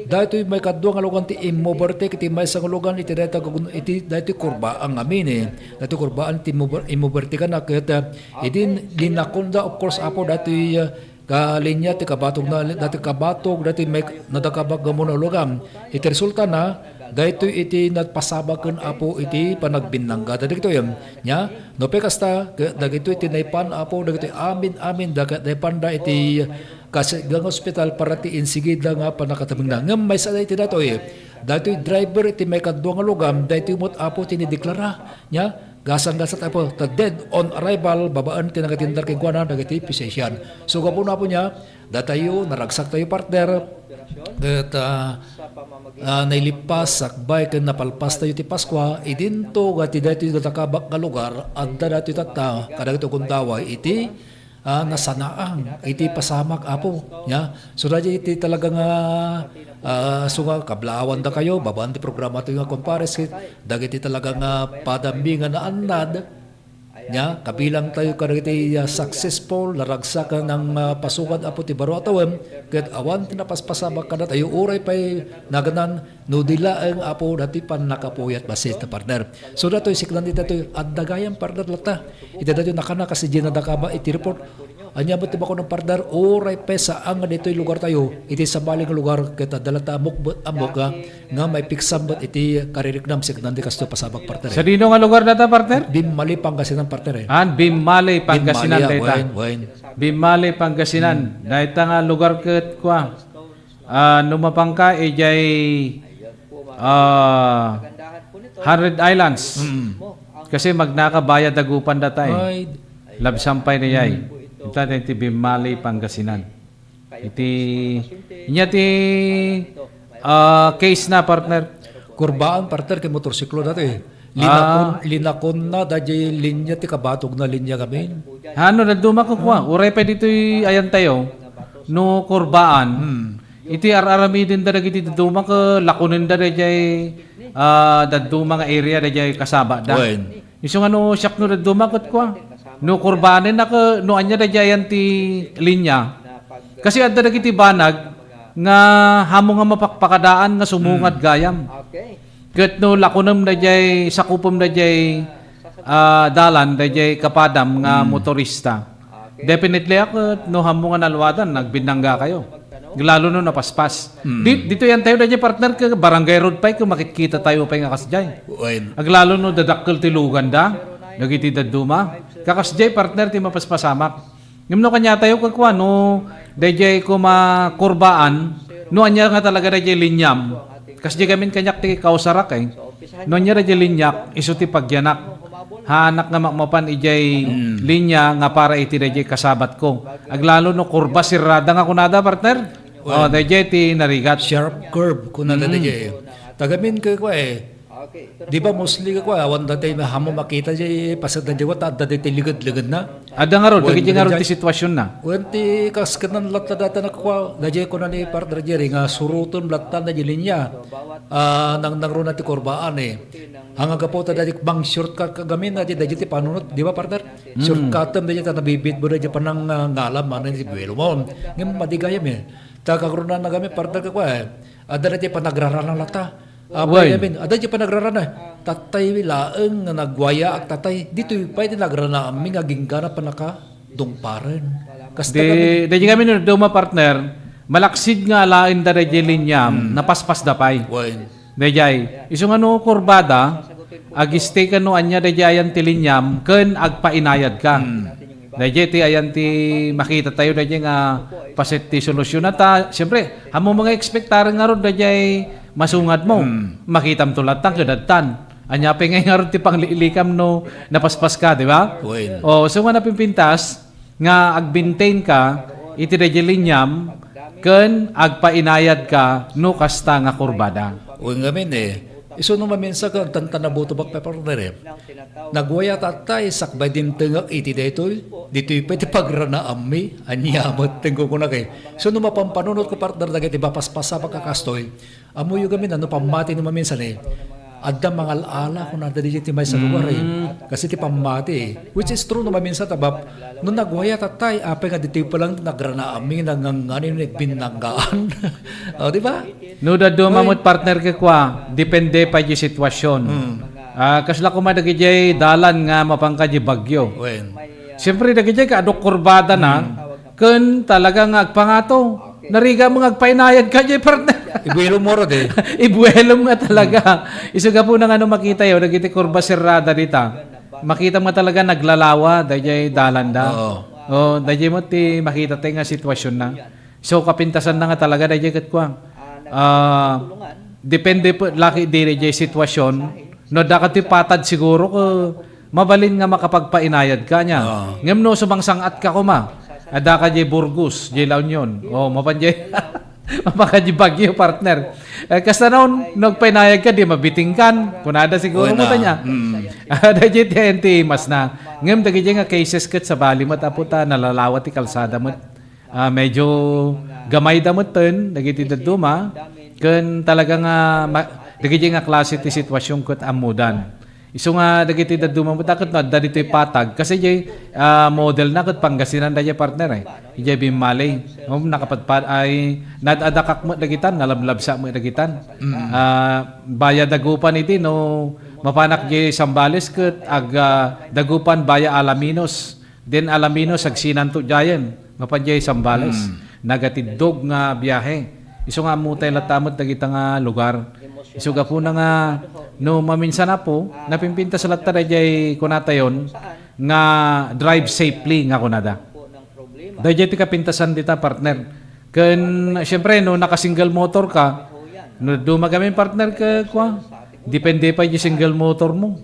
daytoy maikadua nga lugan ti immovertake iti maysa nga lugan iti dayta gun-, iti daytoy kurbaan nga mini. Daytoy kurbaan ti immover-, immovertake na ket, ah, idi linakonda, of course, apo, daytoy, ah, ka linia ti kabatog na, daytoy kabatog, daytoy may nadakabag a muna lugan. Iti resulta na, daytoy iti napasabaken, apo, iti panagbinnangga dagitoy. Nia, no pay kasta, ket dagitoy ti naipan, apo, dagitoy amin-amin da ket naipanda iti kasiggang hospital para ti insigida nga pannakatemengna. Ngem maysa iti daytoy, daytoy driver iti maikadua nga lugan, daytoy met, apo, ti nideklara. Nia, Gasang-gasa tayo po, ta dead on arrival, babaen ti nangatindar kenkuana dagiti physician. So, gapu na po niya, datayo, naragsaktayo, partner, ket, ah, ah, nailipas, sakbay ken napalpastayo ti Paskua, idinto, gati daytoy dadakabak nga lugar, adda daytoy tatta, kadagiti gundaway, iti ah, nasanaang iti pasamak, Apo. Ya. So, daydi iti talaga nga, ah, so nga, kablaawan da kayo, babaan ti programa to nga conference, dagiti talaga nga padambi nga naannad, ya, kabilang tayo kadagiti, ah, successful, naragsak nga, ah, pasukad, Apo, ti baro a tawen, ket awan ti napaspasamak kadatayo, uray pay naganan, no di laeng, Apo, dati pannakapuyat bassit, partner. So, datoy, siknan dita toy, adda gayam, partner, latta. Iti daytoy nakana kas diay nadakaba iti report. Ania met ti bakunen, partner, uray pay saan nga ditoy lugar tayo, iti sabali nga lugar ket adda latta a mukbet a muka nga maipiksam met iti kaririknam, siknan di kastoy pasamak, partner, eh. Sadino nga lugar data, partner? Bimmali, Pangasinan, partner, eh. Ah, Bimmali, Pangasinan, Bimmali, ah, dayta. Wen, wen. Bimmali, Pangasinan. Hmm. Dayta nga lugar ket kua. Ah, no mapanka, idiay, ah, Hundred Islands. Mm. Kasi magnaka bayad dagupan data, eh. Ay. Labsang pay dayay. Mm. Ita ti Bimmali, Pangasinan. Iti, inya ti, ah, case na, partner. Kurbaan, partner, ken motorsiklo dati, eh. Linakon, Ah. Linakon na, daydi linya ti kabatog na linya kami. Ano, dadduma ko kua. Uray pay ditoy ayan tayo. No kurbaan. Hmm. Iti ar-aramiden da dagiti dadduma ket lakonen da daydiay, ah, dadduma nga area daydiay kasaba da. Wen. Isu nga no siak no dadduma ket kua. No kurbanen na ke-, no ania daydiay ayan ti linya. Kasi adda dagiti banag nga hamo nga mapakpakadaan nga sumungad Hmm. gayam. Ket no lakonem daydiay, sakupem daydiay, ah, dalan, daydiay kapadam nga Hmm. motorista. Definitely, a ket no hammo nga nalwadan, nagbinnangga kayo. Lalo no napaspas. Mm. Di-, ditoy ayan tayo daydiay, partner, ket Barangay Road pay, ket makitkita tayo pay nga kasdiay. Wen. Aglalo no dadakkel ti lugan da, dagiti dadduma. Kakasdiay, partner, ti mapaspasamak. Ngem no kanya tayo, kakua, no daydiay koma kurbaan, no ania nga talaga daydiay linyam. Kasdiay gamin kaniak ti kausarak, eh. No ania daydiay linyak, isu ti pagyanak. Haanak nga mapan idiay Hmm. linya nga para iti daydiay kasabatko. Aglalo no kurba serrada nga kunada, partner. Well, oh, daydiay ti narigat. Sharp curve, kunada Hmm. daydiay. Tagamin ka kwa, eh. Di ba mostly ka kwa, awan dati na hamo makita diay, paset na diay, ta adda daydiay liged-liged na. Adda ngarud, Wen, dagiti ngarud daydiay ti sitwasyon na. Wen ti kaskenan latta data na kwa, daydiay kuna ni partner Jerry nga suruton latta na di linya. Ah, nang, nangruna ti kurbaan, eh. Ang agapo ta daydiay bang shortcut ka gamin, daydiay, daydiay ti panunot, di ba, partner? Mm. Shortcut-em daydiay ta nabibit mo daydiay panang, ah, ngalam, ano, di buwelo mo. Ngem madi gayam, eh. Ta kagruna na gamin, partner, ka kwa, eh. Adda daydiay panagrarana latta. Apay Wen. gamin, adda daydiay panagrarana. Tatay laeng nga nagwayaak tatay. Ditoy pay ti nagranaammi nga ginggana panaka dungparen. Kasta Di, gamin. Daydiay gamin, no, duma, partner, malaksid nga alaen da daydiay linyam, Hmm. napaspas da pay. Wen. Daydiay, isu nga no kurbada, agistay ka no ania daydiay ayan ti linyam, ken agpainayad ka. Hmm. Daydiay ti ayan ti makita tayo daydiay nga paset ti solusyon. At, ah, siyempre, amo mga ekspektaren ngarud daydiay masungad mo. Hmm. Makitam to latta, kedattan. Ania pay ngay ngarud ti panglilikam no napaspas ka, di ba? Wen. O, so nga napimpintas, nga ag-maintain ka iti daydiay linyam ken agpainayad ka no kasta nga kurbada. Wen ngamin, eh. Isu no maminsan ka agtantanabuto bak pay, partner, eh. Nagwaya tatay sakbay dimtengak iti daytoy. Ditoy pay ti pagranaammi. Ania met ti kukunak, eh. Isu no mapampanunot ko, partner, dagiti mapaspasamak a kastoy. Ammoyo gamin, ano, pammati no maminsan, eh. Adda mangal-ala, kunada daydiay ti maysa lugar, eh. Mm. Kasi ti pammati, eh. Which is true no maminsan, ta, Bap, no nagwaya tatay, apay nga ditoy pa lang nagranaammi, nanganganin, nagbinnanggaan. O, di ba? No, dadduma met, partner, ka kwa, depende pay di sitwasyon. Mm. Ah, kasla koma dagidiay dalan nga mapanka di bagyo. Wen. Siyempre, dagidiay ka, adu kurbada na, Mm. ken talaga nga agpangato. Narigat mo nga agpainayad ka, jay, partner. Ibuelo mo ra, di. Ibuelo mo nga talaga. Isu gapu na nga no makita yo, dagiti kurba serrada dita. Makita mo talaga naglalawa, dayjay dalan da. Oo. Oh, dayjay mo ti makita tayo nga sitwasyon na. So, kapintasan na nga talaga, dayjay ket kuan. Ah, depende po, laki di, dayjay sitwasyon. No, dakati patad siguro ko, mabalin nga makapagpainayad ka niya. Ah. Ngem no sumangsang-at ka koma, adda ka jay Burgos, jay La Union. O, mapan jay, mapan ka jay Baguio, partner. Eh, kasta noon, no agpainayad ka, di mabitingkan. Kunada siguro Uy, mo na. Kanya. Mm. Ada jay ti N T A mas na. Ngem dagiti nga cases ket sabali met, Apo, ta nalalawa ti kalsada met. Ah, medyo gamay da metten dagiti dadduma, ken talaga nga ma-, dagiti nga klase ti sitwasyon ket ammodan. Isu nga dagiti dadduma met ket no adda ditoy patag, kasi jay, ah, model na ket Pangasinan da jay, partner, eh. Ijay bimmali. Um, nakapadpad ay nadadakak met dagitan, nalablabsa met dagitan. Mm. Ah, baya Dagupan idi no mapanak jay Zambales ket ag, ah, Dagupan baya Alaminos. Din Alaminos, agsinanto jayen, mapan jay Zambales. Mm. Nagatiddog nga biahe. Isu nga ammotay latta met dagita nga lugar. Isu gapuna nga no maminsan, Apo, napimpintas latta dayjay kunatayon nga drive safely nga kunada. Dayjay ti kapintasan dita, partner. Ken, siyempre, no naka-single motor ka, no dumagamin, partner, ka, kwa, depende pay jay single motor mo.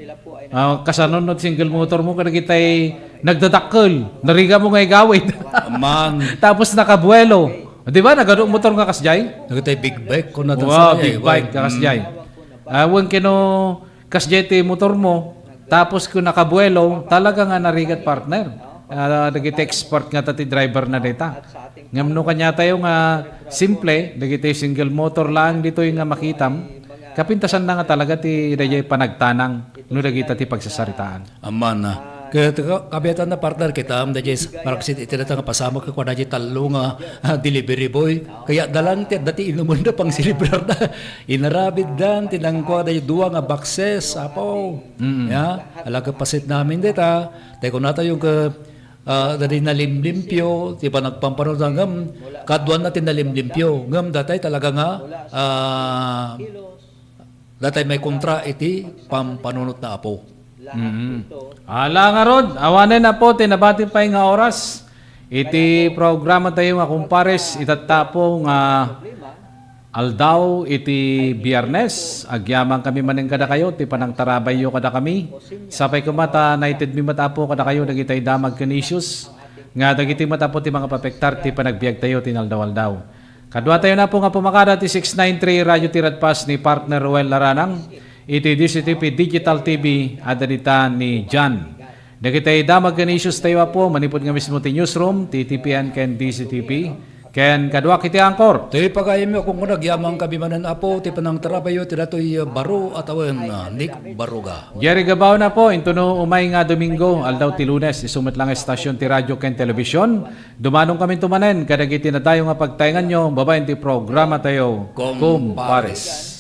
Ah, kasano no single motor mo, kadagitay nagdadakkel, narigat mo nga igawid. Aman. Tapos nakabuelo. Di ba, nagadu motor nga kasjay? Nagitay big bike, kung natansa Wow, kaya, big bike, mm. Kasjay. Ah, wen keno, kasjay ti motor mo, tapos kung nakabuelo, talaga nga narigat, partner. Ah, dagiti expert nga ta ti driver na dita. Ngem no kanya tayo nga simple, dagiti single motor lang ditoy nga makitam, kapintasan na nga talaga ti dayjay panagtanang no dagita ti pagsasaritaan. Aman, ah. Ket ka-, kabiatan na, partner, kita, um, dayjay s-, parang sit-, iti data nga pasamak, kua dayjay tallo nga, ah, delivery boy. Kaya dalan ti, dati inuman da pang celebrar da. Inarabid dan, tinangkua dayjay dua nga boxes, apo. Mm. Ya, alaga pasit namin dita. Tayo kunata yung ka, ah, dati nalimlimpyo, ti panagpampano da ngem, kaduan na ti nalimlimpyo. Ngem datay talaga nga, ah, Datay may kontra iti pampanunot na Apo. Mm. Ala ngarud, awanen, Apo, ti nabati pay nga oras iti programa tayo nga Kumpares, itatta, Apo, nga aldaw iti Biyernes. Agyaman kami manen kadakayo ti panangtarabayyo kadakami. Sapay koma ta naitedmi met, Apo, kadakayo dagitay damag ken issues nga dagiti met, Apo, ti mangapapektar ti panagbiag tayo ti inaldaw-aldaw. Kadua tayo, Apo, nga pumakada ti six nine three Radio Tiradpas ni partner Ruel Laranang iti D C T P Digital T V, adda dita ni John. Dagitay damag ken issues tayo, Apo, manipud nga mismo ti newsroom, ti T P N ken D C T P, ken kaduak iti angkor. Ti pagayamyo, kung kunag, yaman kami manen, Apo, ti panangtarabayo ti datoy baro a tawen, ah, Nick Baruga. Jerry Gabao na po, intuno umay nga Domingo, aldaw ti Lunes, isu met lang nga estasyon ti radyo ken telebisyon. Dumanon kami tumanen kadagiti nadayo nga pagtaenganyo babaen ti programa tayo, Kumpares. Kumpares.